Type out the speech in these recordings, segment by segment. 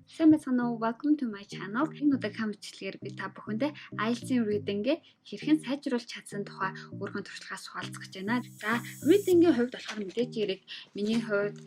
Сайн байцгаана уу? Welcome to my channel. Энэ удаагийн бичлэгээр би та бүхэндээ IELTS-ийн reading-гээ хэрхэн сайжруулах чадсан тухай өөрийнхөө туршлагаас хуваалцах гэж байна. За, reading-ийн хувьд болохоор мэдээж хэрэг миний хувьд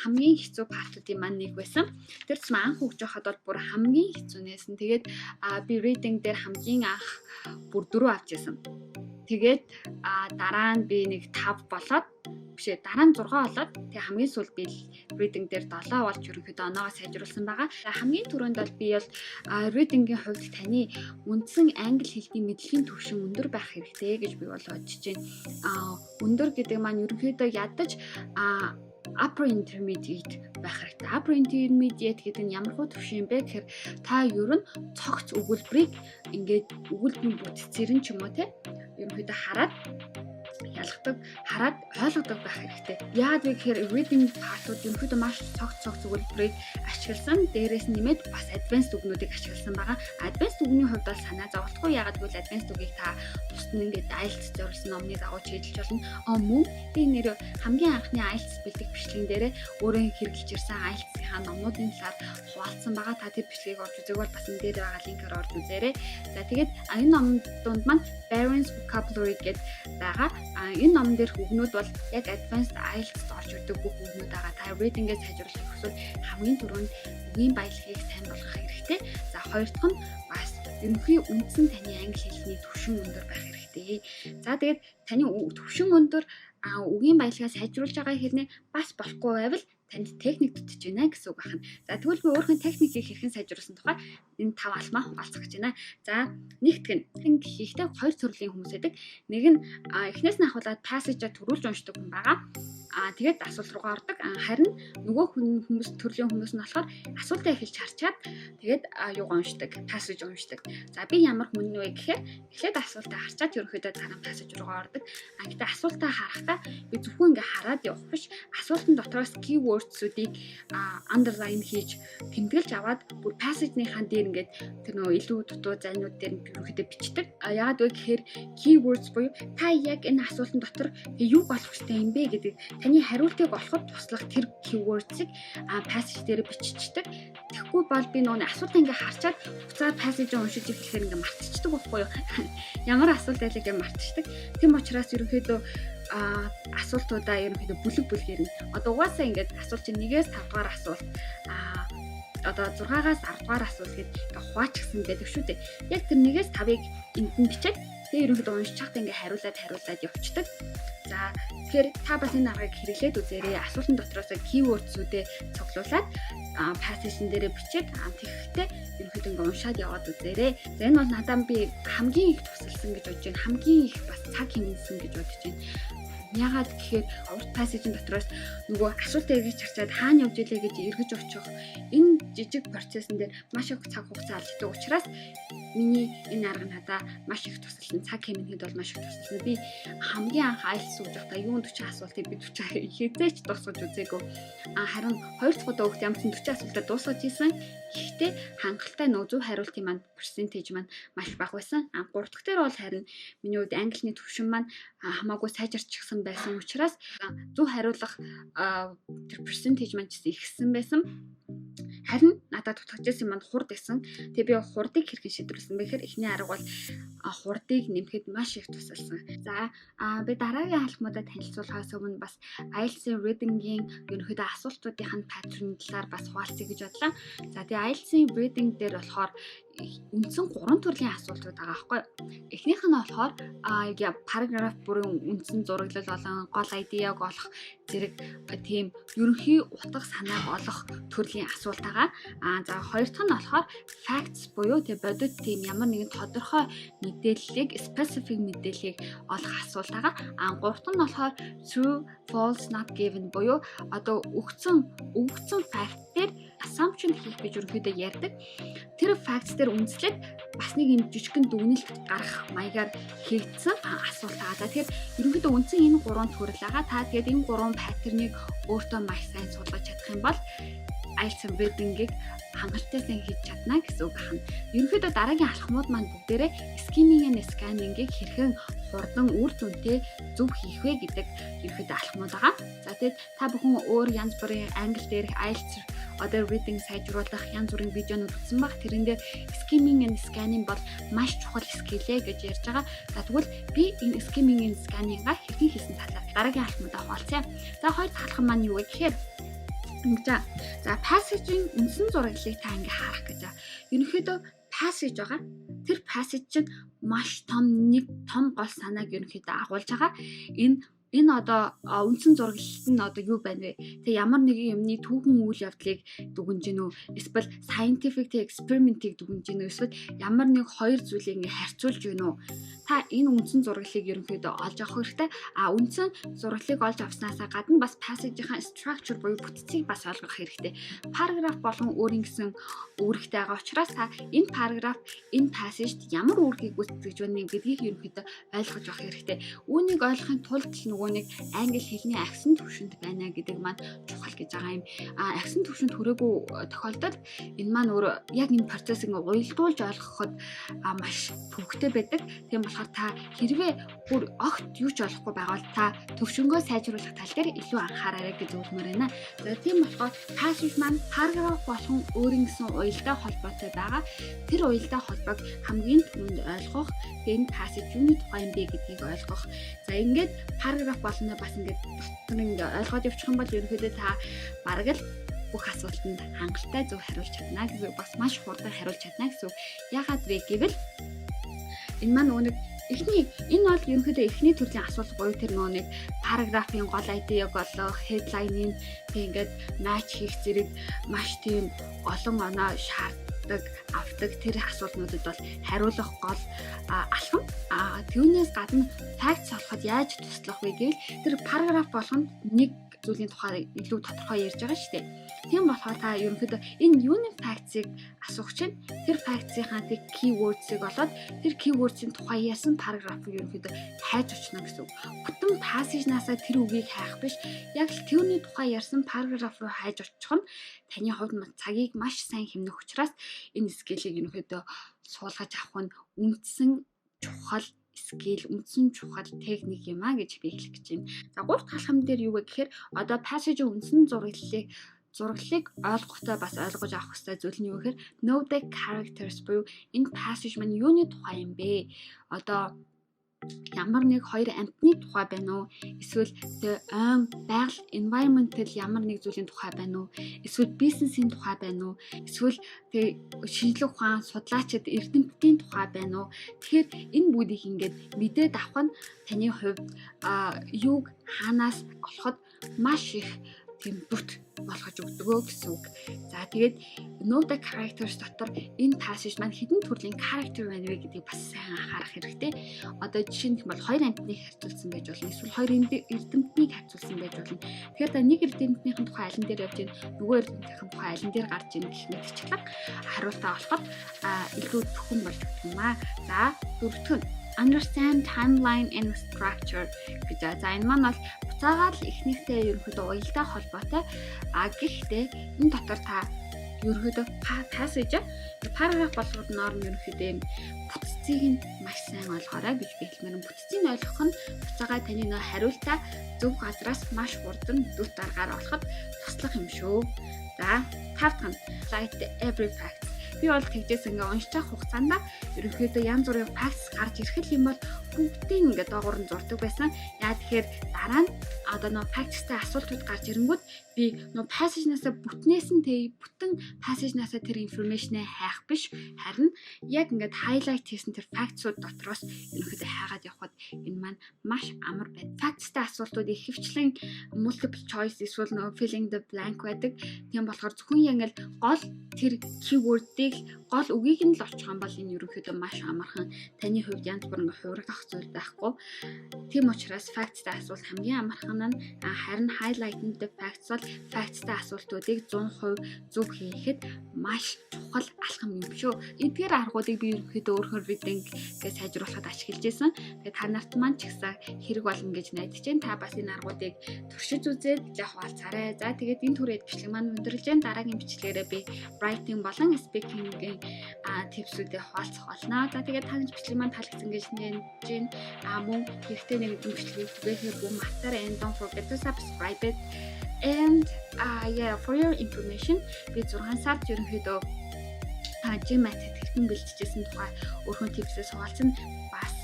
хамгийн хэцүү part уудын маань нэг байсан. Тэр тусам анх өгж байхад бол бүр хамгийн хэцүүнээс нь тэгээд би reading дээр хамгийн анх бүр 4 авч ирсэн. Тэгээд дараа нь би нэг 5 болоод, биш ээ, дараа нь 6 болоод, тэгээ хамгийн сүүлд би reading дээр 7 болж ерөнхийдөө оноогоо сайжруулсан байгаа. Хамгийн түрүүнд бол би бол reading-ийн хувьд таны үндсэн англи хэлний мэдлэгийн түвшин өндөр байх хэрэгтэй гэж би бол бодож байна. Өндөр гэдэг маань ерөнхийдөө ядаж upper intermediate байх хэрэгтэй. Upper intermediate гэдэг нь ямар хуу түвшин юм бэ гэхээр та ер нь цогц өгүүлбэрийг ингээд өгүүлбэрийн бүтцээр нь ч юм уу, те, ерөнхийдөө хараад ялгадаг, хараад ойлгодог байх хэрэгтэй. Яагаад вэ гэхээр reading part-ууд ерөнхийдөө маш цогц цогц өгүүлбэрийг ашигласан. Дээрээс нь нэмээд бас advanced үгнүүдийг ашигласан байгаа. Advanced үгний хувьд бол санаа зовлохгүй. Яагаад гэвэл advanced үгийг та бусд нь ингээд IELTS зориулсан номны дагуу чийдэлж болно. А мөн би нэр хамгийн анхны IELTS бэлдэх бичлэгэн дээрээ өөрөө хэрэглэж ирсэн IELTS-ийнхаа номнуудын талаар хуваалцсан байгаа. Та тэр бичлэгийг орж үзег бол бас энэ дээр байгаа линкээр орж үзээрэй. За, тэгээд энэ ном дунд маань Barron's Vocabulary гээд байгаа. Энэ номон дээрх үгнүүд бол яг advanced IELTS-д орж ирдэг бүх үгнүүд байгаа. Та reading-ээ сайжруулахыг хүсвэл хамгийн түрүүнд үгийн баялагийг сайн болгох хэрэгтэй. За, хоёр дахь нь бас ерөнхий үндсэн таны англи хэлний түвшин өндөр байх хэрэгтэй. За, тэгээд таны түвшин өндөр, үгийн баялагаа сайжруулж байгаа хэрнээ бас болохгүй байвал танд техник дутаж байна гэсэн үг байна. За, тэгвэл би өөрийнхөө техникийг хэрхэн сайжруулсан тухай энэ тав алхмаа хуваалцах гэж байна. За, нэгтгэх нь хийхдээ хоёр төрлийн хүмүүс байдаг. Нэг нь эхнээс нь ахуулаад passage-а түрүүлж уншдаг хүн байгаа. Тэгээд асуулт руугаа ордог. Харин нөгөө хүн хүмүүс төрлийн хүмүүс нь болохоор асуултаа эхэлж харчаад тэгээд юугаа уншдаг, passage уншдаг. За, би ямар хүн вэ гэхээр эхлээд асуултаа харчаад ерөнхийдөө дараа нь passage руугаа ордог. Гэтэ асуултаа харахтаа би зөвхөн ингээ хараад явах биш. Асуултан дотроос keywords-үүдийг underline хийж, тэмдэглэж аваад бүр passage-ийнхаа дээр ингээд тэр нөгөө илүү дутуу зайнууд дээр нь ерөнхийдөө бичдэг. Яагаад вэ гэхээр keywords буюу та яг энэ асуултан дотор юуг олох хэрэгтэй юм бэ гэдэг таны хариултыг олоход туслах тэр keywords-ыг passage дээр биччихдэг. Тэгэхгүй бол би нөгөө асуултаа ингээ харчаад буцаад passage уншиж эхлэхээр ингээ мартчихдаг байхгүй юу? Ямар асуулт байлаа гэж мартчихдаг. Тийм учраас ерөнхийдөө асуултуудаа ерөнхийдөө бүлэг бүлгээр нь, одоо угаасаа ингээд асуулт чинь 1-ээс 5 дугаар асуулт, одоо 6-аас 10 дугаар асуулт гээд ингээ хуваачихсан байдаг шүү дээ. Яг тэр 1-ээс 5-ыг энд нь бичээд тэгээ ерөнхийдөө уншиж байхдаа ингээ хариулаад хариулаад явчихдаг. За, тэгэхээр та бас энэ аргыг хэрэглээд үзээрэй. Асуултан дотроос keywords-үүдээ цуглуулад passage-н дээрээ бичээд тэгэхдээ ерөнхийдөө ингээ уншаад яваад үзээрэй. За, энэ бол надад би хамгийн их тусалсан гэж бодож байна. Хамгийн их бас цаг хэмнэсэн гэж бодож байна. Яагаад гэхээр урт passage-ийн дотроос нөгөө асуултаа эргэж харчаад хаана явж илээ гэж эргэж очих энэ жижиг процессын дээр маш их цаг хугацаа алддаг учраас миний энэ арга надаа маш их тусалсан. Цаг хэмнэхэд бол маш их тусалсан. Би хамгийн анх IELTS сууж байхдаа юун 40 асуултыг би 40 хэзээ ч дуусгаж үзээгүй. Харин хоёр дахь удаа өгөх ямар ч 40 асуултаа дуусгаж исэн. Гэхдээ хангалттай нөө зөв хариултын маань percentage маань маш бага байсан. Гурав дахь дээр бол харин миний хувьд англиний түвшин маань хамаагүй сайжирчихсан байсан учраас зөв хариулах тэр percentage маань ч гэсэн ихсэн байсан. Харин надад дутагдаж байсан маань хурд байсан. Тэгээ би хурдыг хэрхэн шийдвэрлэсэн бэ гэхээр эхний арга бол хурдыг нэмэхэд маш их тусалсан. За, би дараагийн алхмуудад танилцуулахаас өмнө бас IELTS-ийн reading-ийн ерөнхийдөө асуултуудын нь pattern талаар бас хуваалцъя гэж бодлоо. За, тэгээ IELTS-ийн reading дээр болохоор үндсэн гурван төрлийн асуултууд байгаа байхгүй. Эхнийх нь болохоор параграф бүрийн үндсэн зураглал болон гол idea-г олох зэрэг тийм ерөнхий утга санааг олох төрлийн асуулт байгаа. За, хоёр дахь нь болохоор facts буюу тэг бодит тийм ямар нэгэн тодорхой мэдээллийг, specific мэдээллийг олох асуулт байгаа. Гурав дахь нь болохоор true, false, not given буюу одоо өгсөн fact дээр assumption хийх гэж ерөнхийдөө ярьдаг. Тэр facts дээр үндэслээд бас нэг юм жижигхэн дүгнэлт гаргах маягаар хийгдсэн асуулт байгаа. За, тэгэхээр ерөнхийдөө үндсэн энэ гурван төрөл байгаа. Та тэгээд энэ гурван pattern-ыг өөртөө маш сайн суулгаж чадах юм бол IELTS reading-ийг хангалттай сайн хийж чадна гэсэн үг байна. Ерөнхийдөө дараагийн алхмууд маань бүгдээрээ skimming and scanning-ийг хэрхэн хурдан, үр дүнтэй зөв хийх вэ гэдэг ерөнхийдөө алхмууд байгаа. За, тэгэд та бүхэн өөр янз бүрийн англи дээрх IELTS одоо reading сайжруулах янз бүрийн видеонууд үзсэн баг. Тэрэн дээр skimming and scanning бол маш чухал skill ээ гэж ярьж байгаа. За, тэгвэл би энэ skimming and scanning-а хэрхэн хийсэн талаар дараагийн алхмуудаа хуваалцъя. За, хоёр дахь алхам маань юу вэ гэхээр ингэж за passage-ийн үндсэн зураглалыг та ингээ харах гэж байгаа. Ерөнхийдөө passage байгаа. Тэр passage чинь маш том нэг том гол санааг ерөнхийдөө агуулж байгаа. Энэ одоо үндсэн зураглалт нь одоо юу байна вэ? Тэг ямар нэгэн юмны түүхэн үйл явдлыг дүгнэж гинүү? Эсвэл scientific experiment-ийг дүгнэж гинүү? Эсвэл ямар нэг хоёр зүйлийг ингээ харьцуулж гинүү? Та энэ үндсэн зураглалыг ерөнхийдөө олж авах хэрэгтэй. А үндсэн зураглалыг олж авснаасаа гадна бас passage-ийн structure буюу бүтцийг бас ойлгох хэрэгтэй. Параграф болгон өөрийн гэсэн үүрэгтэй байгаа учраас та энэ параграф энэ passage-д ямар үүргийг гүйцэтгэж байна гэдгийг ерөнхийдөө ойлгож авах хэрэгтэй. Үүнийг ойлгохын тулд нөгөө нэг англи хэлний accent түвшинд байна гэдэг маань чухал гэж байгаа юм. А accent түвшинд хүрээгүй тохиолдолд энэ маань өөрөө яг энэ процессыг уялдуулж ойлгоход маш төвөгтэй байдаг. Тийм болохоор та хэрвээ бүр огт юу ч ойлгохгүй байгаа бол та төвшөнгөө сайжруулах тал дээр илүү анхаараарай гэж зөвлөмөр байна. За, тийм болохоор passage маань параграф болгон өөрийн гэсэн уялдаа холбоотой байгаа. Тэр уялдаа холбоог хамгийн түрүүнд ойлгох, тэгээ энэ passage юуны тухай юм бэ гэдгийг ойлгох. За, ингээд параграф болгоно бас ингээд дотор ингээд ойлгоод явчих юм бол ерөнхийдөө та бараг л бүх асуултанд хангалттай зөв хариулж чадна гэсэн, бас маш хурдан хариулж чадна гэсэн. Яагаад вэ гэвэл энэ маань нөгөө нэг эхний, энэ бол ерөнхийдөө эхний төрлийн асуулт буюу тэр нөгөө нэг параграфын гол idea-г олох, headline-ыг тэг ингээд match хийх зэрэг маш тийм олон оноо шаарддаг, авдаг тэр асуултнуудад бол хариулах гол алхам. А түүнээс гадна facts олоход яаж туслах вэ гэвэл тэр параграф болгонд нэг зүйлийн тухай илүү тодорхой ярьж байгаа шүү дээ. Тийм болохоор та ерөнхийдөө энэ юуны facts-ыг асуух чинь тэр facts-ийнхаа тэг keywords-ыг олоод тэр keywords-ийн тухай ярьсан параграфыг ерөнхийдөө хайж очно гэсэн үг. Бүтэн passage-наасаа тэр үгийг хайх биш. Яг л түүний тухай ярьсан параграф руу хайж очих нь таны хувьд цагийг маш сайн хэмнэх учраас энэ skill-ийг ерөнхийдөө суулгаж авах нь үндсэн чухал skill, үндсэн чухал техник юм а гэж би хэлэх гэж байна. За, гурав дахь алхам дээр юу вэ гэхээр одоо passage-ийн үндсэн зураглалыг ойлгохдоо бас ойлгож авах хэрэгтэй зүйл нь юу гэхээр know the characters буюу энэ passage маань юуны тухай юм бэ? Одоо ямар нэг хоёр амьтны тухай байна уу? Эсвэл тэ ойн байгаль environmental ямар нэг зүйлийн тухай байна уу? Эсвэл бизнесийн тухай байна уу? Эсвэл тэ шинжлэх ухаан судлаачид, эрдэмтдийн тухай байна уу? Тэгэхээр энэ бүгдийг ингээд мэдээд авах нь таны хувьд юуг хаанаас олоход маш их тийм дүт болгож өгдөг гэсэн үг. За, тэгээд know the characters дотор энэ passage маань хэдэн төрлийн character байна вэ гэдгийг бас сайн анхаарах хэрэгтэй. Одоо жишээ нь бол хоёр амьтныг харьцуулсан байж болно. Эсвэл хоёр эрдэмтнийг харьцуулсан байж болно. Тэгэхээр та нэг эрдэмтнийхэн тухай алин дээр явж байна, нөгөө эрдэмтнийхэн тухай алин дээр гарч ийн гэх мэтчлэн хариултаа олоход илүү төхөн болж өгдөг юм аа. За, дөрөвдөх нь understand timeline and structure гэж. За, энэ маань бол буцаагаад л эхнийхтэй ерөнхийдөө уялдаа холбоотой. А гэхдээ энэ дотор та ерөнхийдөө passage параграф болгоноор нь ерөнхийдөө юм бүтцийг нь маш сайн ойлгоорой гэж би хэлмээр. Бүтцийг ойлгох нь буцаагаа таны нөө хариултаа зөв газраас маш хурдан дүт аргаар олоход туслах юм шүү. За, тав дахь нь highlight every fact. Би бол тэгжээс ингээ уншиж явах хугацаанд ерөнхийдөө янз бүрийн facts гарч ирэх юм бол бүгдийг ингээ доогуур нь зурдаг байсан. Яа тэгэхээр дараа нь одоо нөө facts-тай асуултууд гарч ирэнгүүт би нөө passage-наасаа бүтнээс нь тэг бүтэн passage-наасаа тэр information-ыг хайх биш, харин яг ингээд highlight хийсэн тэр facts-ууд дотроос ерөнхийдөө хайгаад явхад энэ маань маш амар байд. Facts-тай асуултууд их хвчлэн multiple choice эсвэл нөө filling the blank байдаг. Тийм болохоор зөвхөн яг ингээд гол тэр keyword-ыг, гол үгийг нь л олчих юм бол энэ ерөнхийдөө маш амархан, таны хувьд янз бүр ингээ хуурагдах зүйл байхгүй. Тийм учраас facts-тай асуулт хамгийн амархан нь, харин highlight the facts бол facts-тай асуултуудыг 100% зөв хийхэд маш чухал алхам юм шүү. Эдгээр аргуудыг би ерөнхийдөө өөрөөр reading гэж сайжруулахад ашиглаж исэн. Тэгээ та нарт маань ч гэсэн хэрэг болно гэж найдаж байна. Та бас энэ аргуудыг туршиж үзээд хуваалцаарай. За, тэгээд энэ түрээд бичлэг маань өндөрлөж байна. Дараагийн бичлэгээрээ би writing болон speaking-ийн tips-үүдээ хуваалцах болно. За, тэгээд та нар бичлэг маань таалагдсан гэж найдаж байна. А мөн хэрэгтэй нэг бичлэгийг түгээхээ бүү мартаарай. And don't forget to subscribe it. And yeah, for your information, би 6 сард ерөнхийдөө GMAT-д хэрхэн бэлтжижсэн тухай өөрийнхөө tips ээ хуваалцсан. Бас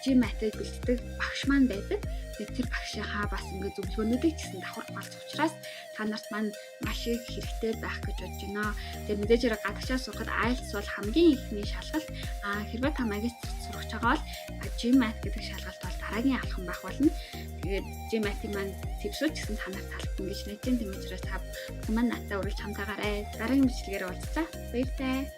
GMAT-д бэлддэг багш маань байдаг. Тэгээд тэр багшийнхаа бас ингээд зөвлөгөөнүүдийг ч гэсэн давхар хуваалцах учраас та нарт маань маш их хэрэгтэй байх гэж бодож байна. Тэгээд мэдээж хэрэг гадагшаа сурахад IELTS бол хамгийн эхний шалгалт. Хэрвээ та магистрт сурах байгаа бол GMAT гэдэг шалгалт бол дараагийн алхам байх болно. Тэгээд GMAT-ийн маань tips үүд ч гэсэн та нарт таалагдана гэж найдаж байна. Тийм учраас та бүхэн маань надтай үргэлж хамтаагаарай. Дараагийн бичлэгээр уулзлаа. Баяртай.